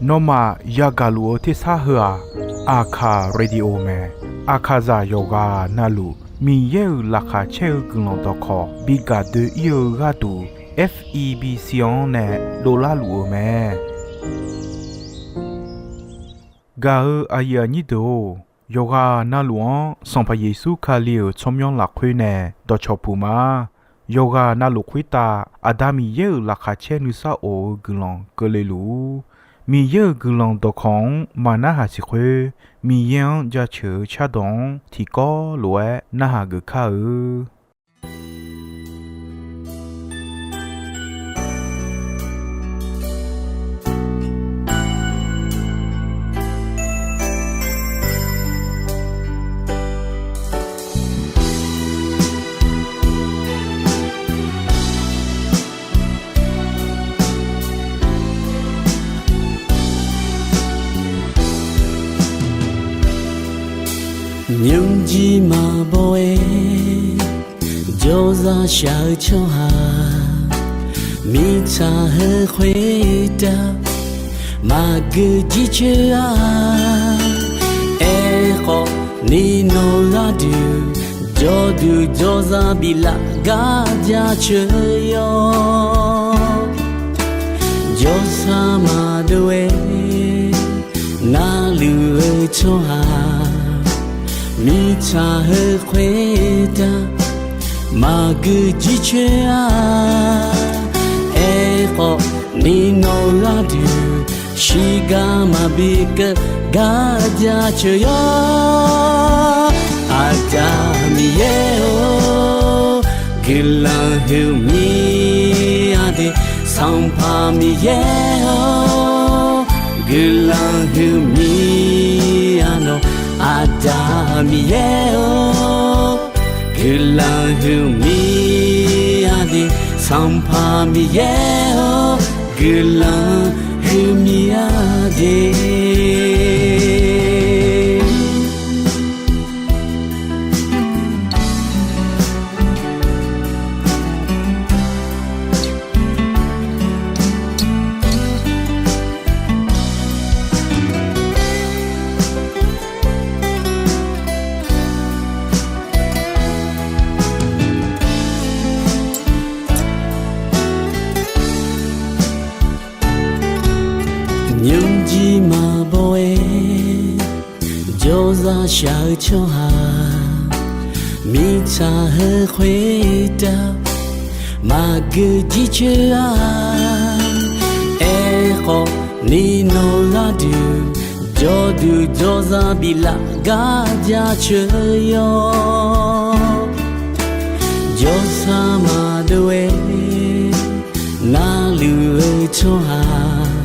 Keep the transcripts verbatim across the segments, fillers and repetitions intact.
Nawmaf yagaq luf-eu tersar heu-aq, Aqkaq Radio mae. Aqkaqzaq yawqghaq navluf Miqyaer-euq laqkhaq caer-eu guiqlanq dawqkawq bi gaq doe-ir-eu gharduq, F E B C-anr nae dovlar luf-euq mae. Gaq-eu aqyuif aqnyir deuq-or, yawqghaq navluf-anr Sanqpaq Yeqsur Kali-euq tsawrmyanr lafkhoer nae dawqcawq puq ma. Yawqghaq navluf khoertav Aqda Miqyaer-euq laqkhaq caer nuisar of-eu guiqlanq keuvle luf-ur. Miqyaer-euq guiqlanq dawqkawq-anr maqnarhaq siq khoer, Miqyaer-anr jaceuq-eu cardawq-anr tiqkawv lof-aer narhaq geuf kar-eu. Nymrjir maqbaw-aer jawrzaq shaq-eu tsawrhaq, mirtsaq heu khoertav maqgeu jircoer-a. Aerkhawf ni nawq gharduq jawrduq jawrzaq biflaf gar jaceuq yawr. Jawrsar maqdov-aer narluf-eu tsawrhaq, mirtsaq heu khoertav maqgeu jircoer-a. Aerkhawf ni nawq gharduq shiqgar maqbi keuv gar jaceuq yawr. Aqda Miqyaer-or, guiqlanq huiqmir-a de. Sanqpaq Miqyaer-or, guiqlanq huiqmir-a nawq. Aqda Miqyaer-or, guiqlanq huiqmir-a de. Sanqpaq Miqyaer-or, guiqlanq huiqmir-a de. Nymrjir maqbaw-aer jawrzaq shaq-eu tsawrhaq, mirtsaq heu khoertav maqgeu jircoer-a. Aerkhawf ni nawq gharduq jawrduq jawrzaq biflaf gar jaceuq yawr. Jawrsar maqdov-aer narluf-eu tsawrhaq,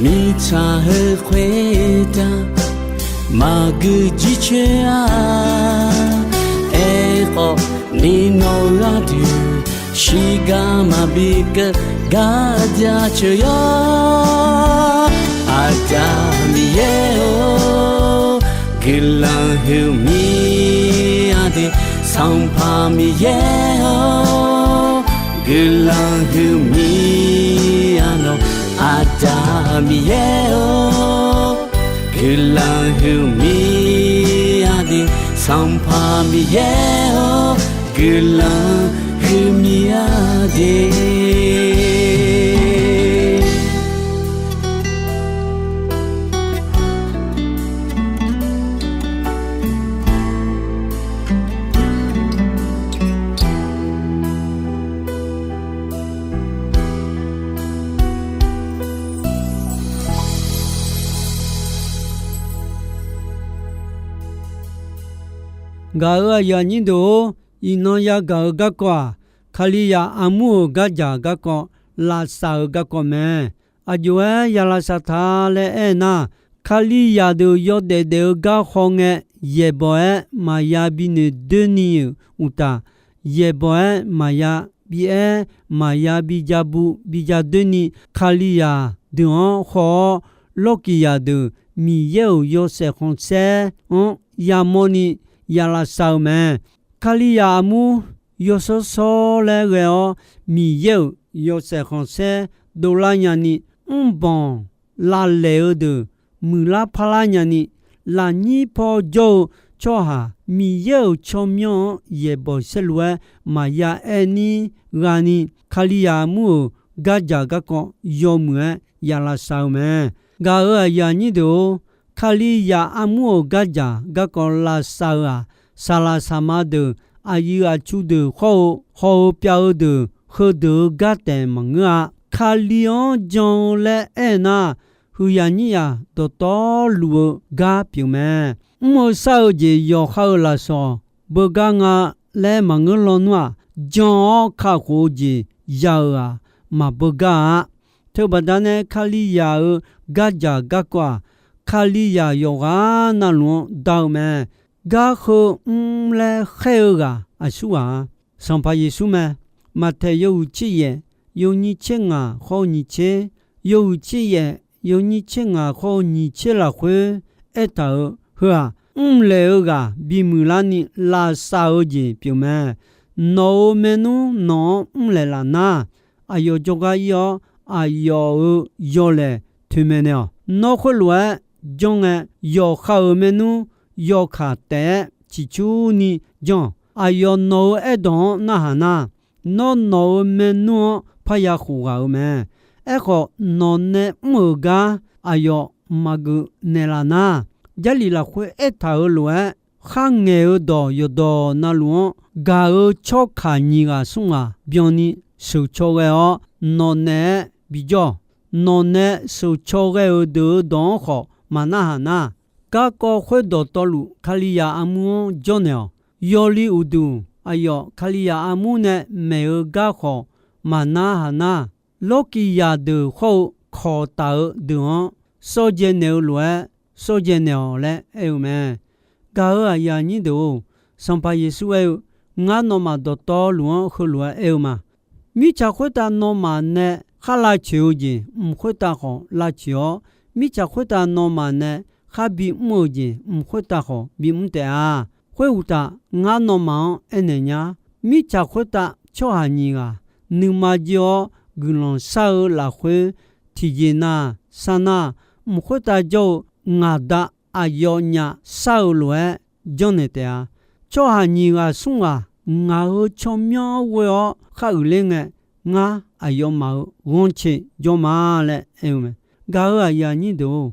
mirtsaq heu khoertav maqgeu jircoer-a. Aerkhawf ni nawq gharduq shiqgar maqbi keuv gar jaceuq yawr. Aqda Miqyaer-or, guiqlanq huiqmir-a de. Sanqpaq Miqyaer-or, guiqlanq huiqmir-a nawq. Aqda Miqyaer-or, guiqlanq huiqmir-a de. Sanqpaq Miqyaer-or, guiqlanq huiqmir-a de. Gaq-euq aqyuif aqnyir deuq-or, iqnan yagaq-eu garkawv-aq, Kalizaq armur-euq gardzaq garkawv, lafsaf-euq garkawv mae. Aqjox-aer ya lavsav ta laer aernar, Kalizaq deuq yawdaef daef-eu gar hawngae, yaeqbawq-aer maqya binoeq doeni-euq uqtaf, yaeqbawq-aer maqya bi aer, maqya bi ja bu bi ja doeni, Kalizaq deuq-anr haw-awr, lawrkiqzaq deuq Miqyaer-euq yawshaef khanqsaer-anr yamawrni ya lavsav-eu mae. Kalizaq armur yawshawr shawr laer ghae-awr, Miqyaer-euq yawshaef khanqsaer dovlar nyani, mrbanq lavlaeq-eu deuq muiqlar parlar nyani, lafnyir paw jawr-eu tsawrhaq Miqyaer-euq tsawrmyanr-anr yaeqbawq saerlu-aer maqya aer nir ghani, Kalizaq armur-euq gardzaq garkawv yawmuiq-aer ya lavsav-eu mae. Gaq-euq aqyuif aqnyir deuq-or, Kalizaq armur-euq gardzaq garkawv lavsav-eu-aq, saqlaq saqma deuq, aqyuif aqtsu deuq khawr-eu haw-eu pyav-eu deuq, heudeuq-eu gar taef maqngeur-a. Kali-anr jan-eu laer aer nar, huiqyaq nyir yaq dawqtawvluf-eu gar pyeuf mae. Mr-eu shar-eu jeq yawqha-euq lafsawq beugar nga laer maqngeur lawnmr-aq, jan-awr kakhof-eu jeq ya-euq-aq, maqbeugar-a. Teubaqda nae Kalizaq-euq gardzaq garkawv-aq, Kalizaq yawqghaq navluf-anr dar-eu mae. Gar heu mr laer khaer-eu ghaq aqsur ghaq-a, Sanqpaq Yeqsur mae. Maqtaeq yawhuiq tser yaef, yawnyir tser ngaq khawr-eu nyiq tser, yawhuiq tser yaef, yawnyir tser ngaq khawr-eu nyiq tser lafkhoer aertaq-euq heu-aq, mrlaeq-eu ghaq bimuiq larni lavsav-eu jeq pyeuf mae. Nawq-euq maernmr nawq-anr mrlaeq laf nar, aqyawf jawrgar ir-awr, aqyawf-euq yawlaeq toeqmaeq naeq-awq. Nawr khoerlof-aer janr ngae, yawqha-euq maernmr yawkaq taef-aer ciqcurni janr-awq. Aqyawf nawq-euq aerdawq-anr narhaq nar, nawr nawq-euq maernmr-anr parya khof ghaq-euq mae. Aerkhawf, nawq nae mr-euq gar aqyawf maqgeuf naeqlaf nar, Jarlif lafkhoer aertaq-euq lof-aer, kharngaeq-eu dawq yawqdawq navluf-anr gaq-euq tsawrkaq nyiq ghaq smr ghaq byanni sheuqcaw ghae-awr, nawq naeq-aer bijawr-awq. Nawq nae sheuqcaw ghae-euq deuq-euq dawq-anr khawf maqnarhaq nar, garkawv khoerdawq tawvluf Kalizaq armur-anr jawrnaeq-awq. Yawli uqduq aqyawf Kalizaq armur nae maeq-eu gar khawf maqnarhaq nar, lawrkiq zaqdeuq hawr-eu kawq taf-eu deuq-anr sawrdzae naeq-eu lof-aer sawrdzae naeq-awq laer aer-eu mae. Gaq-euq aqyuif aqnyir deuq-or, Sanqpaq Yeqsur aer-eu, Ngar nawmaf dawqtawvluf-anr heulof-aer aer-eu ma. Mirtsaq khoertav nawmaf nae khar lavtsoeq-eu jeq mq khoertav khawf lavtsoeq-awr, mirtsaq khoertav nawmaf nae khar bimr-eu jeq mq khoertav khawf bimr taef-a. Khoeruqtaf, ngar nawmaf-anr aernaeq nya, mirtsaq khoertav tsawrhaq nyiq ghaq nuima jir-awr guiqlanq shar-eu lafkhoer tiqjeq na, sar nar, mq khoertav jawr-eu ngaq Da aqyawfnyaf shar-eu lof-aer janrnaeq taef-a. Tsawrhaq nyiq ghaq smr ghaq ngaq-euq tsawrmyanr-anr ghoe-awr khar uiqler ngae, ngar aqyawfmaf-euq ghanrcae jawr ma laer aer-eu mae. Gaq-euq aqyuif aqnyir deuq-or,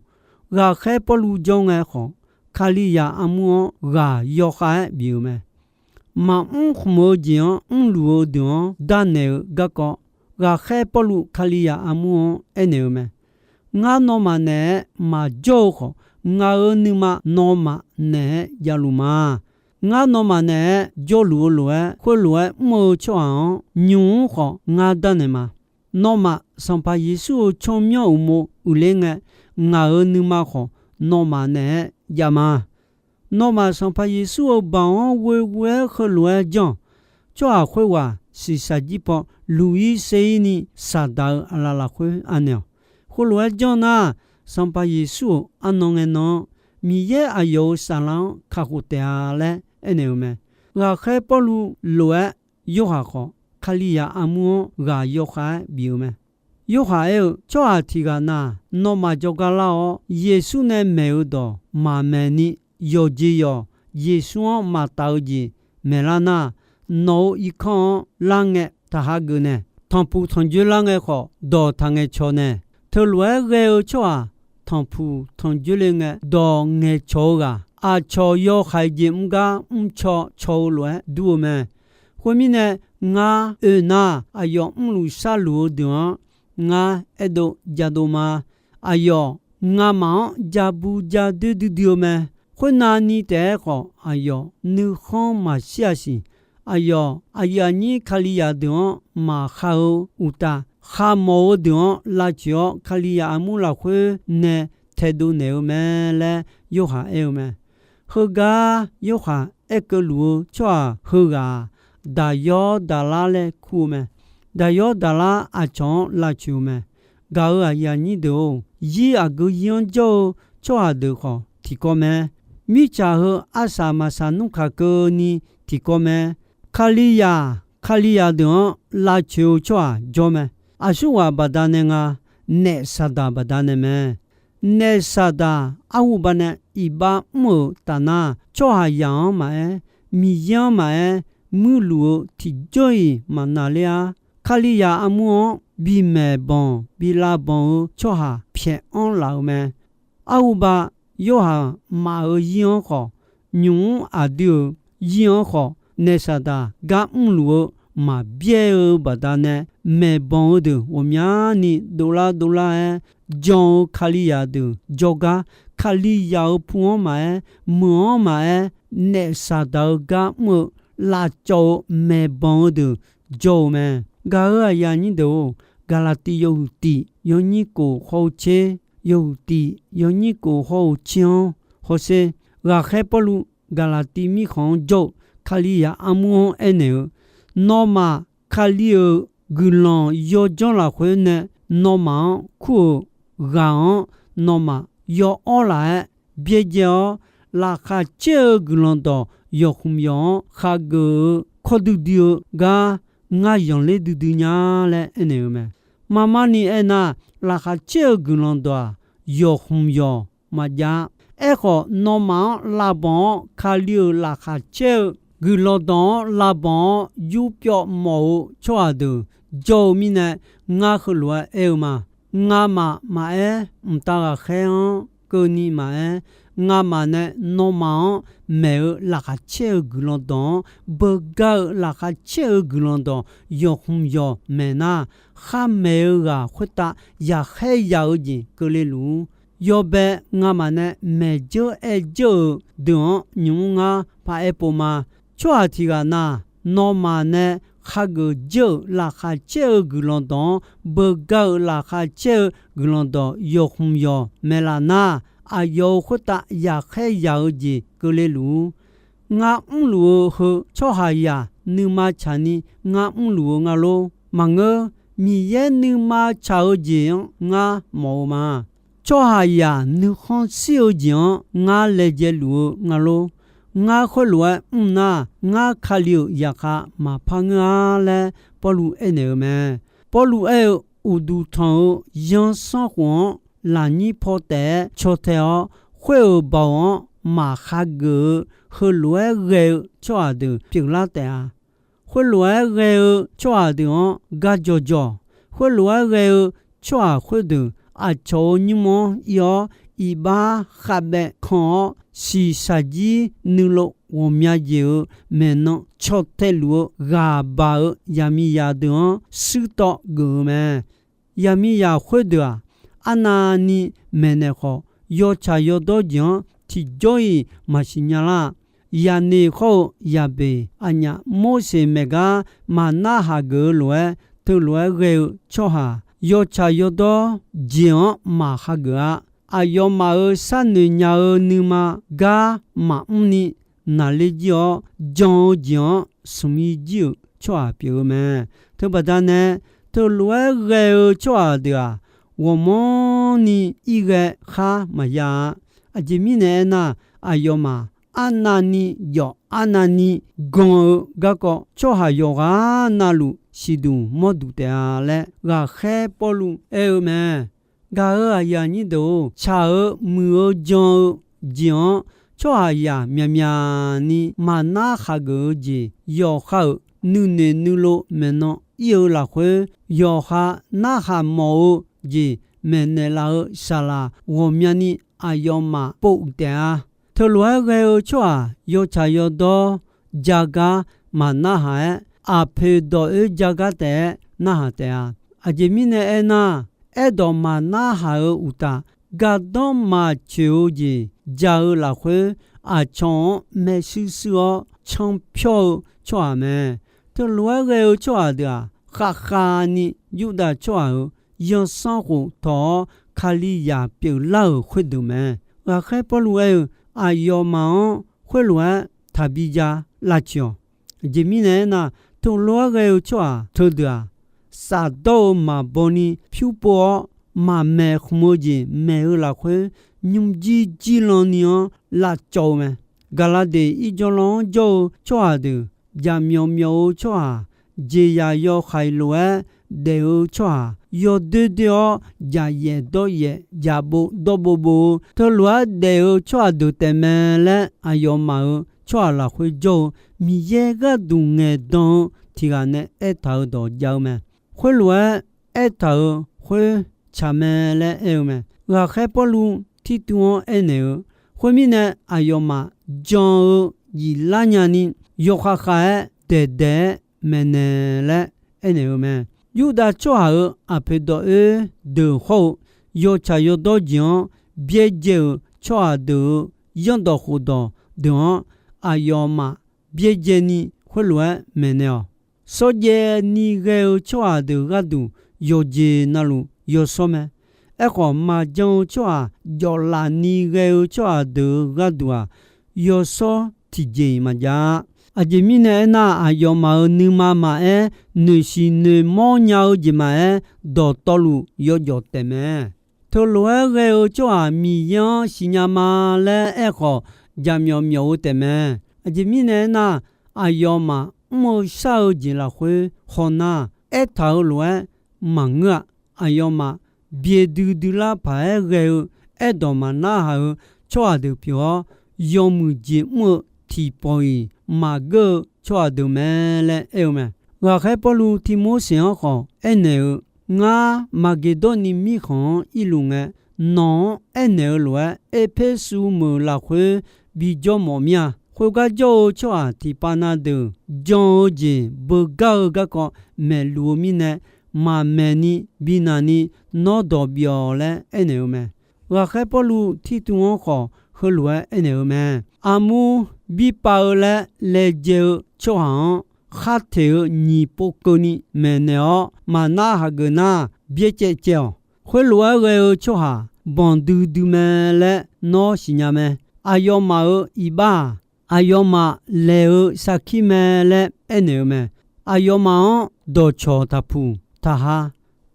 ghaqkhaer Pawrluv jawr ngae khawf, Kalizaq armur-anr ghaq yawkhav-aer bif-eu mae. Maqmr khmq-eu jeq-anr mrluf-eu deuq-anr darnaeq-eu garkawv, ghaqkhaer Pawrluv Kalizaq armur-anr aernaeq-eu mae. Ngar nawmaf naeq-aer maqjawr-eu khawf, ngaq-euq nuima nawmaf naeq-aer javluf ma. Ngar nawmaf naeq-aer jawrluf-eu lof-aer, khoerlof-aer mr-eu tsawrhaq-anr nymq-mr khawf ngar darnaeq ma. Nawmaf Sanqpaq Yeqsur-euq tsawrmyanr uqmov uiqler ngae, ngaq-euq nuima khawf nawmaf naeq-aer jav ma. Nawmaf Sanqpaq Yeqsur-euq baoq-anr ghoeghoe-aer heulof-aer janr-awq. Tsawrhaq khoerghaq shiqshaq jir paw luq-ir ser-ir ni Saqdaq-euq aqlaf lafkhoer anaeq-awq. Khoerlof-aer janr nar, Sanqpaq Yeqsur-euq arnan ngae nan-anr Miqyaer aqyawf-euq saflar-anr kakhof taef-a laer aernaeq-eu mae. Ghaqkhaer Pawrluv lof-aer, Yorhaq khawf Kalizaq armur-anr ghaq yawkhav-aer bif-eu mae. Yorhaq aer-eu, Tsawrhaq tiq ghaq na, nawmaf jawrgar lar-awr, Yeqsur nae maeq-eu dawq maqmaeq ni, yawqjeq yawq Yeqsur-anr maqtaf-eu jeq maeqlar nar, nawq-euq irkanr-anr lar ngae taq hageuf nae, tanqpuq tanqjoer lar ngae khawf dawq taq ngaeqcawq nae. Teulof-aer ghae-eu tsawrhaq tanqpuq tanqjoer le ngae, dawq ngaeqcawq-eu ghaq, aqcawq yawhaiq jeq mr gar mrcaw caw-eu lof-aer dur-eu mae. Khoermirnae, ngar oe nar, aqyawf mrluf sharluf-eu deuq-anr ngar aerdov jadov ma. Aqyawf ngamaf-anr ja bu ja doer duidui-eu mae. Khoernav ni taef-aer khawf, aqyawf nuikhanr maqshir-a siq. Aqyawf aqyuif aqnyir Kalizaq deuq-anr maqkhav-eu uqtaf, khavmawf-eu deuq-anr lavtsoeq-awr, Kalizaq armur lafkhoer nae taedov naeq-eu mae laer Yorhaq aer-eu mae. Heugar Yorhaq aerkeuv luf-eu tsawrhaq heughaq-aq, Daqyawr Daqlar laer kur-eu mae. Daqyawr Daqlar aqcawq-anr lavtsoeq-eu mae. Gaq-euq aqyuif aqnyir deuq-or, zir aqgeu zir-anr jawr-eu tsawrhaq deuq khawf tiqkawv mae. Mirtsaq heu arsaq maqsaq nmr kaq keuvni tiqkawv mae. Kalizaq, Kalizaq deuq-anr lavcoeq-eu tsawrhaq jawr mae. Aqsurghaq baqdanae nga, naef Saqdaq baqdanae mae. Naef Saqdaq arhubav nae iqbax mr-euq tafnar, tsawrhaqzaq-anr maqaer, Miqyaer-anr maqaer, muirluf-eu tiqjawr-iq maqnav ler-ar. Kalizaq armur-anr bimaeq banq bilav banq-eu tsawrhaq pyaeq anr laf-euq mae. Arhubav Yorhaq maf-euq zir-anr khawf, nymq-mr aqdui-euq zir-anr khawf, naef Saqdaq gar mrluf-eu maqbyaer-eu baqdanae, maeqbanq-eu deuq ghawqmyani dovlar dovlar-aer, jan-eu Kalizaq deuq jawrgar, Kalizaq-euq pu-anr maqaer, meuq-anr maqaer, naef Saqdaq-eu gar mr-eu lavcawv-eu maeqbanq-eu deuq jawr-eu mae. Gaq-euq aqyuif aqnyir deuq-or, Gaqlaqtiv yawhuiq tiq yawnyir kof hawr-eu tser, yawhuiq tiq yawnyir kof hawr-eu tser-anr hawsher. Ghaqkhaer Pawrluv Gaqlaqtiv mirkhanq-anr jawr-eu Kalizaq armur-anr aernaeq-eu, nawmaf Kali-euq guiqlanq yawdzanr lafkhoer nae nawmaf-anr kur-euq ghaq-anr nawmaf yawawr laf-aer byaerdzae-awr, laqkhaq caer-eu guiqlanq dawq yawqkhmq yawq-anr khageuf-eu kawr duidui-eu gar ngar zanqler duidui nya laer aernaeq-eu mae. Marmarni aernar, laqkhaq caer-eu guiqlanq dawq-aq, yawqkhmq yawq maqjav-a. Aerkhawf, nawmaf-anr lavbanq-awr Kali-euq laqkhaq caer-eu guiqlanq dawq-anr lavbanq-awr yurpyawv mawf-eu tsawrhaq deuq jawr-eu mirnae, ngar heulof-aer aer-eu ma. Ngamaf maqaer, mqtav ghaqkhaer-anr keuvni maqaer, ngamaf nae nawmaf-anr maeq-eu laqkhaq caer-eu guiqlanq dawq-anr beugar-eu laqkhaq caer-eu guiqlanq dawq yawqkhmq yawq maeq nar, khar maeq-eu ghaq khoertav yaqkhaer yaq-eu jeq keuvle luf-ur. Yawbae ngamaf nae maeq dzeur aer dzeur-euq deuq-anr nymq-mr ngar paraer pov ma. Tsawrhaq tiq ghaq na, nawmaf nae khageuf dzeur-euq laqkhaq caer-eu guiqlanq dawq-anr beugar-eu laqkhaq caer-eu guiqlanq dawq yawqkhmq yawq maeqlaf nar, aqyawf-euq khoertav yaqkhaer yaq-eu jeq keuvle luf-ur. Ngar mrluf-eu heu tsawrhaqzaq nuima tsaqni ngar mrluf-eu nga lor. Maqngeur, Miqyaer nuima tsaq-eu jeq-anr ngar mawf-eu ma. Tsawrhaqzaq nuikhanr shir-eu jeq-anr ngar laejae luf-eu nga lor. Ngar khoerlof-aer mr nar, ngar Kali-euq zaqkhav maqpar ngeur-ar laer Pawrluv aernaeq-eu mae. Pawrluv aer-eu uqduq tanq-eu zanrsanrkhof-anr lafnyir paw taef-aer caw tae-awr, khoer-euq baoq-anr maq khageuf-eu heulof-aer ghae-eu tsawrhaq deuq pyeuflar taef-a. Khoerlof-aer ghae-eu tsawrhaq deuq-anr gar jawqjawq, khoerlof-aer ghae-eu tsawrhaq khoerdeuq aqcawq-euq nymr-anr ir-awr, iqbax khavbaev kan-awr, shiqshaq jir nuilov ghawqmya jeq-euq maeqnan caw tae luf-eu ghaq baq-eu yaqmiqzaq deuq-anr shuir tawv geuf-eu mae. Yaqmiqzaq khoerdeuq-aq, arnavni maeqnaeq khawf, yawtsaq yawdawr jeq-anr tiqjawr-iq maqsiq nya lar. Yaqneq khawr-eu Yaqbeq, aqnyaf Morseq maeq gar maqnarhaq geuf-eu lof-aer, teulof-aer ghae-eu tsawrhaq, yawtsaq yawdawr jeq-anr maq hageuf-a. Aqyawfmaf-euq sharnoeq nya-eu nuima gar maqmr ni naqler jir-awr, jan-eu jeq-anr smq ir jir-euq tsawrhaq pyeuf-eu mae. Teubaqda nae, teulof-aer ghae-eu tsawrhaq deuq-aq, ghawqmanrni irghae khar maqya-a. Aqjeq mirnae aernar, aqyawfmaf arnavni jawf arnavni gan-eu garkawv tsawrhaq yawqghaq navluf siqduq mawrduq taef-a laer, ghaqkhaer Pawrluv aer-eu mae. Gaq-euq aqyuif aqnyir deuq-or, tsaq-eu muiq-eu jan-eu jeq-anr tsawrhaqzaq myaqmyaq ni maqnar hageuf-eu jeq yawqha-euq nuinoeq nuilov maeqnan ir-eu lafkhoer, yawqha narhaq mawf-eu jeq maeqnaeq laf-eu saqlaq ghawqmyani aqyawfmaf pov-uiq taef-a. Teulof-aer ghae-eu tsawrhaq yawtsaq yawdawr ja gar maqnarhaq-aer, aqpoeq dawq oer ja gar taef-aer narhaq taef-a. Aqjeq mirnae aernar, aerdawq maqnarhaq-euq uqtaf, gardanr maqtsoeq-eu jeq ja-eu lafkhoer, aqcawq-anr maershuir shuir-awr canpyawr-eu tsawrhaq mae. Teulof-aer ghae-eu tsawrhaq deuq-aq, khavkhav ni Yurdav tsawrhaq-euq zanrsanrkhof tawq-awr, Kalizaq pyeuflar-euq khoerdeuq mae. Ghaqkhaer Pawrluv aer-eu, aqyawfmaf-anr khoerlof-aer taqbi ja lavtsoeq-awq. Aqjeq mirnae aernar, teulof-aer ghae-eu tsawrhaq teudeuq-aq, shafdawr-eu maqbaw ni pyur pov-awr, maqmaeq khmq-eu jeq maeq-eu lafkhoer, nymrjir jirlan ni-anr lavcawv-eu mae. Gaqlaqdeq irjawrlan-anr jawr-eu tsawrhaq deuq jaqmyawf myawf-eu tsawrhaq, jeqzaq yawhaiq lof-aer daef-eu tsawrhaq, yawdoer doer-awr jaqyaef dawryaef, jaqbov dawrbov bov-eu teulof-aer daef-eu tsawrhaq deuq taefmae laer, aqyawfmaf-euq tsawrhaq lafkhoer jawr-eu Miqyaer gharduq ngaeqdan-eu tiq ghaq nae aertaq-euq dawq jav-eu mae. Khoerlof-aer aertaq-euq khoer tsaq mae laer aer-eu mae. Ghaqkhaer Pawrluv Tirtuv-anr aernaeq-eu, khoermirnae, aqyawfmaf jan-eu yiflar nyani, yawkhav khav-aer daeqdaeq-aer maeqnaeq laer aernaeq-eu mae. Yurdav tsawrhaq-euq aqpoeq dawq oer deuq hawr-eu yawtsaq yawdawr jeq-anr byaerdzae-euq tsawrhaq deuq-euq zanrdawq khofdawq deuq-anr, aqyawfmaf byaerdzaeni khoerlof-aer maeqnaeq-awq. Shawrjaev ni ghae-eu tsawrhaq deuq gharduq yawqjeq navluf yawshawr mae. Aerkhawf, maqjan-eu tsawrhaq jawflaf ni ghae-eu tsawrhaq deuq-euq gharduq-aq, yawshawr tiqjeq-iq maqjav-a. Aqjeq mirnae aernar, aqyawfmaf-euq nuima maqaer, noeqshiq noeqmawr nya-eu jeq maqaer, dawqtawvluf yawjawf taefmae. Teulof-aer ghae-eu tsawrhaq Miqyaer-anr siqnya ma laer aerkhawf, jaqmyawf myawf-eu taefmae. Aqjeq mirnae aernar, aqyawfmaf mr-eu shar-eu jeq lafkhoer hawnar, aertaq-euq lof-aer maqngeur-a. Aqyawfmaf byae duidui lar paq-aer ghae-eu, aerdawq maqnarhaq-eu tsawrhaq deuq pyeuf-awr, yawmuiq jeq mr-eu tiqpawf-iq maqgeur-eu tsawrhaq deuq mae laer aer-eu mae. Ghaqkhaer Pawrluv Tivmorseq-anr khawf aernaeq-eu, Ngar Maqgeqdawrni mirkhanq-anr irluf ngae, nawq-anr aernaeq-eu lof-aer, Erpersu meuq lafkhoer bijawr mawf mir-a. Khoergar jawr-eu tsawrhaq tiqpav na deuq jan-eu jeq beugar-eu garkawv maeqluf-eu mirnae, maqmaeqni binaqni nawr dawq bif-awq laer aernaeq-eu mae. Ghaqkhaer Pawrluv Tirtuv-anr khawf heulof-aer aernaeq-eu mae. Armur bipav-eu laer laejae-eu tsawrhaq-anr, khar teq-eu nyiq pov keuvni maeqnaeq-awr maqnar hageuf nar, byaerdzae caev-awq. Khoerlof-aer ghae-eu tsawrhaq banq duidui mae laer nawr siqnya mae. Aqyawfmaf-euq iqbax-aq, aqyawfmaf laeq-eu sarkir mae laer aernaeq-eu mae. Aqyawfmaf-anr dawqcawq taqpuq taqha.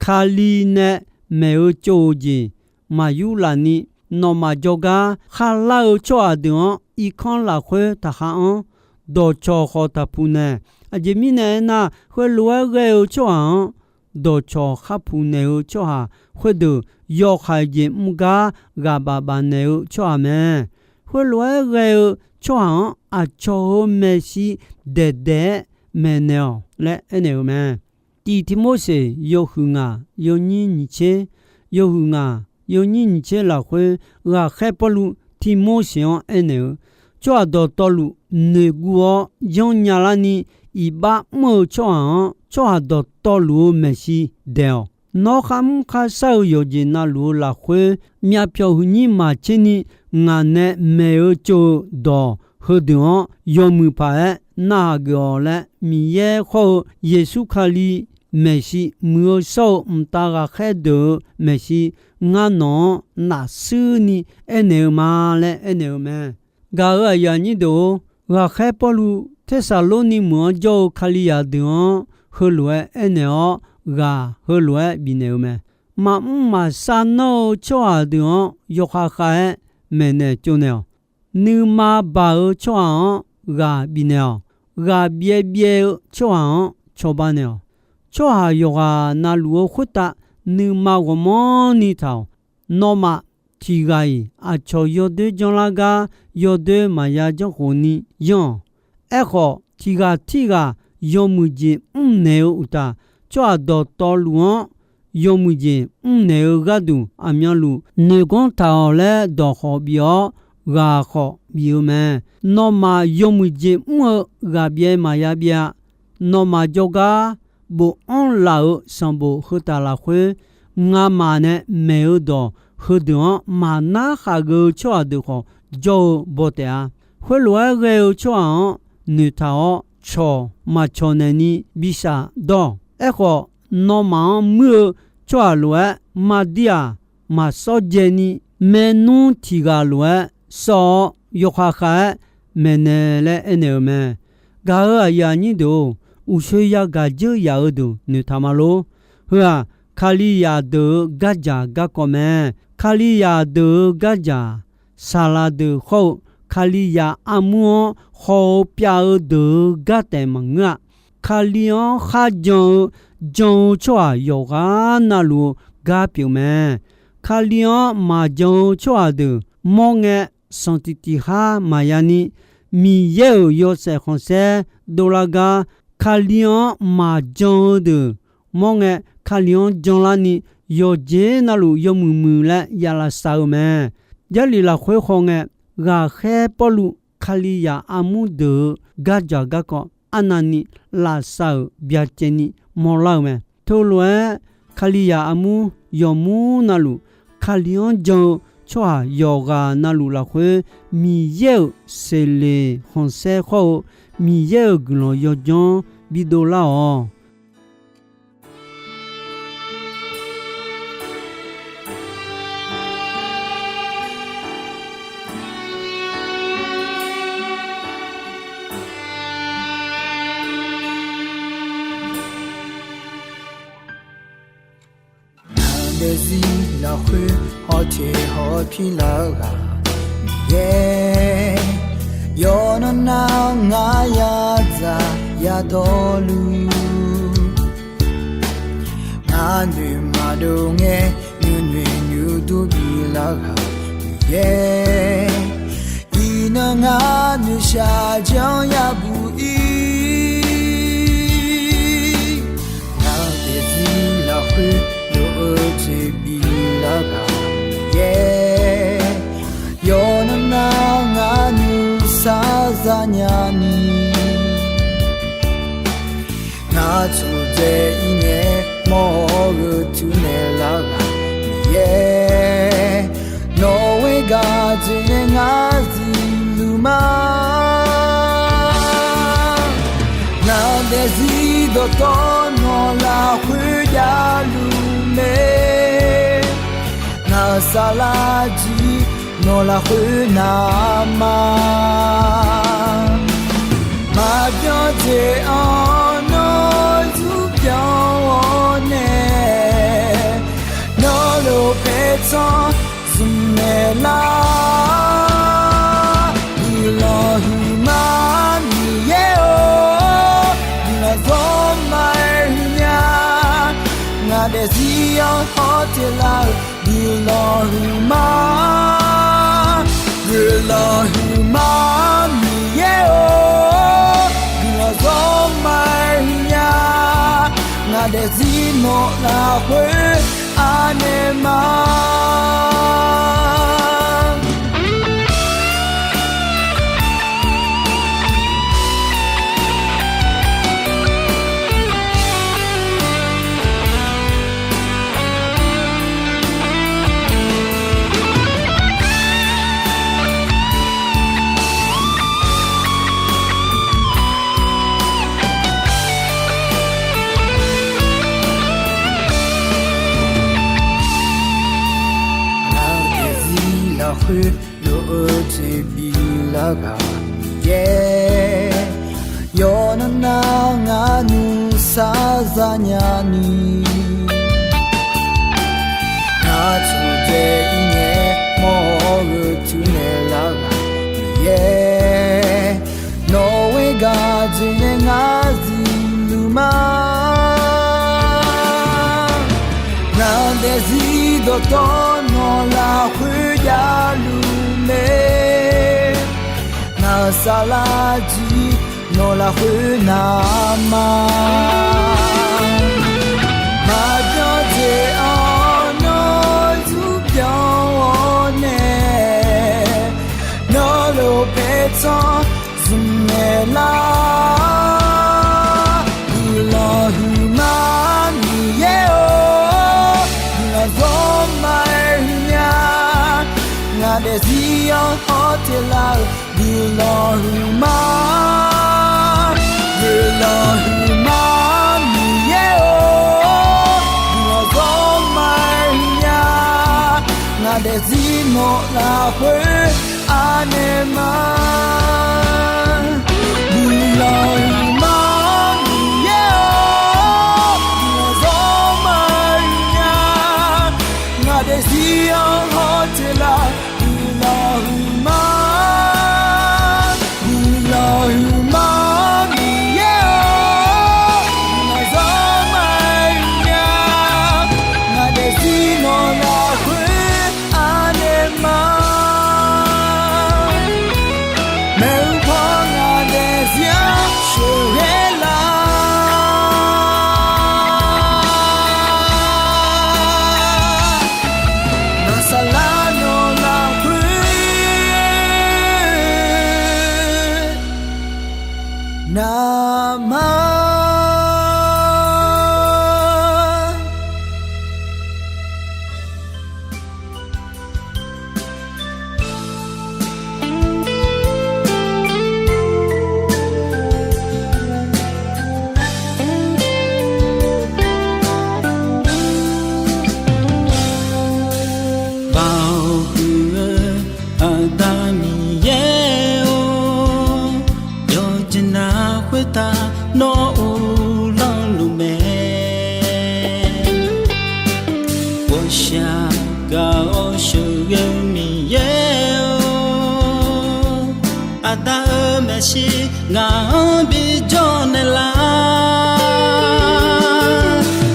Kali nae maeq-eu tsov-eu jeq maqyur laf ni, nawmaf jawrgar kharlar-eu tsawrhaq deuq-anr irkanr lafkhoer taqha anr, dawqcawq khawf taqpuq naeq. Aqjeq mirnae aernar, khoerlof-aer ghae-eu tsawrhaq-anr dawqcawq khar puq naeq-eu tsawrhaq khoerdeuq, yawhaiq jeq mr gar ghaq baf baf naeq-eu tsawrhaq mae. Khoerlof-aer ghae-eu tsawrhaq-anr aqcawq-euq maeqshi daeqdaeq-aer maeqnaeq-awq laer aernaeq-eu mae. Tiq Tivmorseq yawhuiq ngaq yawnyir nyiq tser, yawhuiq ngaq yawnyir nyiq tser lafkhoer, ghaqkhaer Pawrluv Tivmorseq-anr aernaeq-eu, tsawrhaq dawqtawvluf noeqguv-awr yanrnya larni iqbax mr-eu tsawrhaq-anr, tsawrhaq dawqtawvluf-eu maeqshi daeq-awq. Nawr kharmr kharshar-eu yawqjeq navluf-eu lafkhoer, myavpyawq huiqnyir maqtser ni ngaq nae maeq-eu tsov-eu dawq heudeuq-anr yawmuiq paq-aer narhaq geuf-awq laer, Miqyaer khawr-eu Yeqsur Kali maeqshi muiq-eu shawr-eu mqtav ghaqkhaer deuq-euq maeqshi ngar nawq-anr nafshuir ni aernaeq-eu ma laer aernaeq-eu mae. Gaq-euq aqyuif aqnyir deuq-or, ghaqkhaer Pawrluv Tersaqlorni meuq-anr jawr-eu Kalizaq deuq-anr heulof-aer aernaeq-awr, ghaq heulof-aer bifnaeq-eu mae. Maqmr maqshar nanr-eu tsawrhaq deuq-anr yawkhav khav-aer maeqnaeq tsovnaeq-awq. Nuima baq-eu tsawrhaq-anr ghaq bifnaeq-awq. Ghaq byaev byaev-eu tsawrhaq-anr cawba naeq-awq. Tsawrhaq yawqghaq navluf-eu khoertav nuima ghawqmanrni taq-awq. Nawmaf tiq ghaq-iq aqcawq yawdoer janrlar gar, yawdoer maqya janrkhof ni yanr-awq. Aerkhawf, tiq ghaq tirghaq yawmuiq jeq mrnaeq-eu uqtaf, tsawrhaq dawqtawvluf-anr yawmuiq jeq mrnaeq-eu gharduq aqmyanluf noeq ganr taq-awq laer dawq khawf bif-awr, ghaq khawf bif-eu mae. Nawmaf yawmuiq jeq mr-eu ghaq byaev maqya byaev-a. Nawmaf jawrgar bofanr laf-euq sanqbof heu taf lafkhoer, ngamaf nae maeq-eu dawq heudeuq-anr maqnar khaq geuf-eu tsawrhaq deuq khawf jawr-eu baw taef-a. Khoerlof-aer ghae-eu tsawrhaq-anr noeqtaq-awr, cawq maqcawq naeqni bi shafdawr-awq. Aerkhawf, nawmaf-anr muir-eu tsawrhaq lof-aer mardir-aq, maqsawr dzaeni, maernmr tiq ghaq lof-aer sawr-awr, yawkhav khav-aer maeqnaeq laer aernaeq-eu mae. Gaq-euq aqyuif aqnyir deuq-or, uqshoe yagaq dzeur yaf-eu deuq noeqtaq ma lor. Heu-aq, Kalizaq deuq-euq gardzaq garkawv mae. Kalizaq deuq-euq gardzaq, saqlaq deuq hawr-eu Kalizaq armur-anr haw-eu pyav-eu deuq-euq gar taef maqngeur-a. Kali-anr kharjan-eu jan-eu tsawrhaq yawqghaq navluf-eu gar pyeuf mae. Kali-anr maqjan-eu tsawrhaq deuq mawr ngae, sanqtiq tiq har maqya ni, Miqyaer-euq yawshaef khanqsaer dovlar gar, Kali-anr maqjan-eu deuq mawr ngae, Kali-anr janlarni, yawqjeq navluf yawmuiq muiq laer ya lavsav-eu mae. Jarlif lafkhoer hawngae, ghaqkhaer Pawrluv Kalizaq armur deuq-euq gardzaq garkawv arnavni lavsav-euq byacaevni mawrlar-eu mae. Teulof-aer, Kalizaq armur yawqmur navluf, Kali-anr jan-eu tsawrhaq yawqghaq navluf lafkhoer, Miqyaer-euq seqleq khanqsaer khawr-eu Miqyaer-euq guiqlanq yawdzanr bidov lar-awq. Ngaq daefzir lafkhoer hawteq hawpir lar-eu ghaq Miqyaer, yawqnan nar ngar yadzaq yadawrluf, ngar noeq maqdov ngae nuinoeq nuidur bilar ghaq Miqyaer, iqnan ngar noeqshaq janr yabuq ir. Ngaq daefzir lafkhoer lof-eu jeq bilar ghaq Miqyaer, yawqnan nar ngar nuisar zanya ni, ngar tsawqdzae ir ngae mawr-eu tuinaeq lar ghaq Miqyaer, nawq-eu gaq jeq nae ngar zifluf ma. Ngaq daefzir dawqtawv nawq lafkhoer javluf mae. Ngaq saflar jir nawq lafkhoer navma, maqbyan jeq-anr nawr zurbyan-awr nae, nawr lof paertsanr zmqmaeq lar. Guiqlanq huiqma Miqyaer-or, guiqlanq zawrma-aer huiqnya. Ngaq daefzir-anr hawteq lar-eu guiqlanq huiqma, guiqlanq huiqma Miqyaer-or, guiqlanq zawrma-aer huiqnya. Ngaq daefzir nawq lafkhoer anaeq ma. Ngaq daefzir lafkhoer lof-eu jeq bilar ghaq Miqyaer, yawqnan nar ngar nuisar zanya ni, ngar tsawqdzae ir ngae mawr-eu tuinaeq lar ghaq Miqyaer, nawq-eu gaq jeq nae ngar zifluf ma. Ngaq daefzir dawqtawv nawq lafkhoer javluf mae. Ngaq saflar jir nawq lafkhoer navma, maqbyan jeq-anr nawr zurbyan-awr nae, nawr lof paertsanr zmqmaeq lar. Guiqlanq huiqma Miqyaer-or, guiqlanq zawrma-aer huiqnya. Ngaq daefzir-anr hawteq lar-eu guiqlanq huiqma, guiqlanq huiqma Miqyaer-or, guiqlanq zawrma-aer huiqnya. Ngaq daefzir nawq lafkhoer anaeq ma. Guiqlanq huiqma Miqyaer-or, guiqlanq zawrma-aer huiqnya. Ngaq daefzir-anr hawteq lar-eu guiqlanq huiqma, Lafkhoer anaeq ma. Maeq-eu paw ngaq daefzir-anr sheuqghae lar. Naqsaqlar nawq lafkhoer navmaqma. Baoq huiq-eu Aqda Miqyaer-or, yawqjeq navluf khoertav nawr uvlanr luf mae. Ghawqshaq gaq-awr sheuqghae-eu Miqyaer-or, Aqda-euq maeqshi ngaq-anr bijawr naeqlar.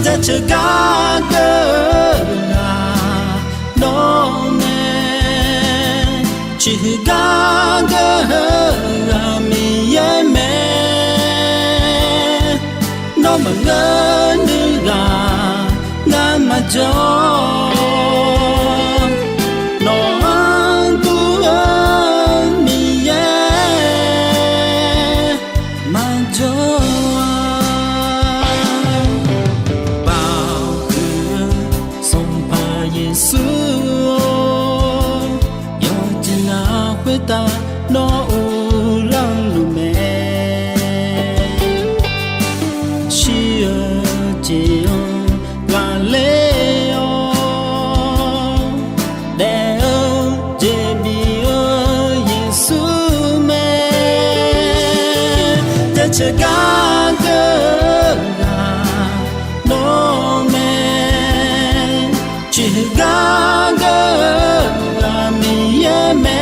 Jaceuq gar geur-eu ghaq nawr mae. Ciqhuiq gar geur-eu ghaq Miqyaer mae. Nawr maqngeur nuiv ghaq ngar maqjawr. Nawq-anr dur-eu Miqyaer maqjawr-a. Baoq huiq-eu Sanqpaq Yeqsur-or, yawqjeq navluf khoertav nawr uvlanr luf mae. Shir-eu jeq-anr ghaqler-awr, daef-eu jeq bif-eu Yeqsur mae. Jaceuq gar geur-eu ghaq nawr mae. Ciqhuiq gar geur-eu ghaq Miqyaer mae.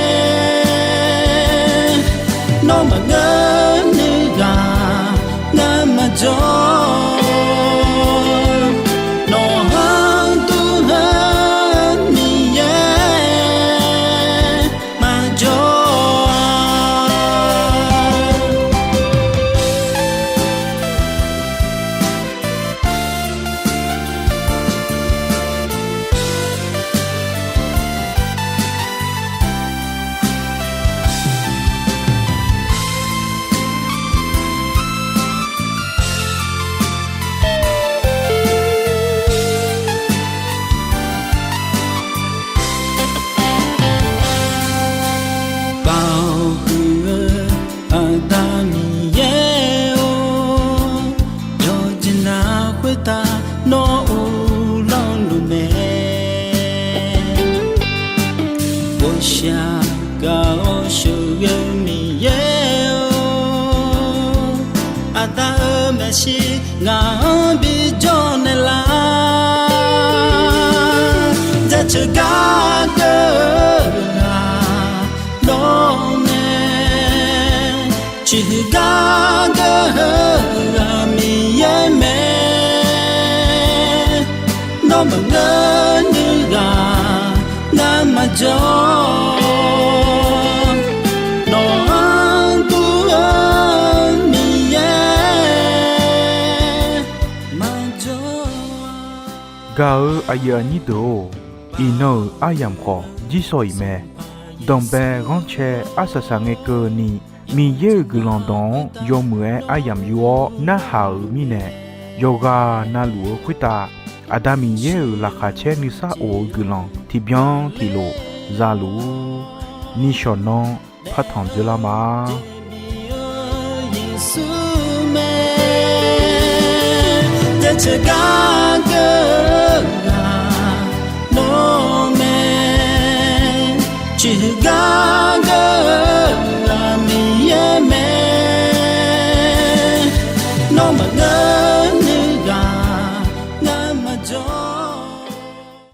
Nawr maqngeur nuiv ghaq ngar maqjawr. Nawq-anr dur-eu Miqyaer maqjawr-a. Baoq huiq-eu Aqda Miqyaer-or, yawqjeq navluf khoertav nawr uvlanr luf mae. Ghawqshaq gaq-awr sheuqghae-eu Miqyaer-or, Aqda-euq maeqshi ngaq-anr bijawr naeqlar. Jaceuq gar geur-eu ghaq nawr mae. Ciqhuiq gar geur-eu ghaq Miqyaer mae. Nawr maqngeur nuiv ghaq ngar maqjawr. Nawq-anr dur-eu Miqyaer maqjawr-a. Gaq-eu aqyuif aqnyir deuq-or, iqnan-euq aryamq khawf jirsawq iq mae. Danqbae ghanrcae arsaq saqngae keuvni, Miqyaer-euq guiqlanq dawq-anr yawmuiq-aer aryamq yur-awr narhaq-euq mirnae, yawqghaq navluf-eu khoertav Aqda Miqyaer-euq laqkhaq caer nuisar of-eu guiqlanq tiqbyan tiqlof za luf-ur. Nishawq nan partanq dzeurlar ma. Yeqsur mae, jaceuq gar geur-eu ghaq nawr mae, ciqhuiq gar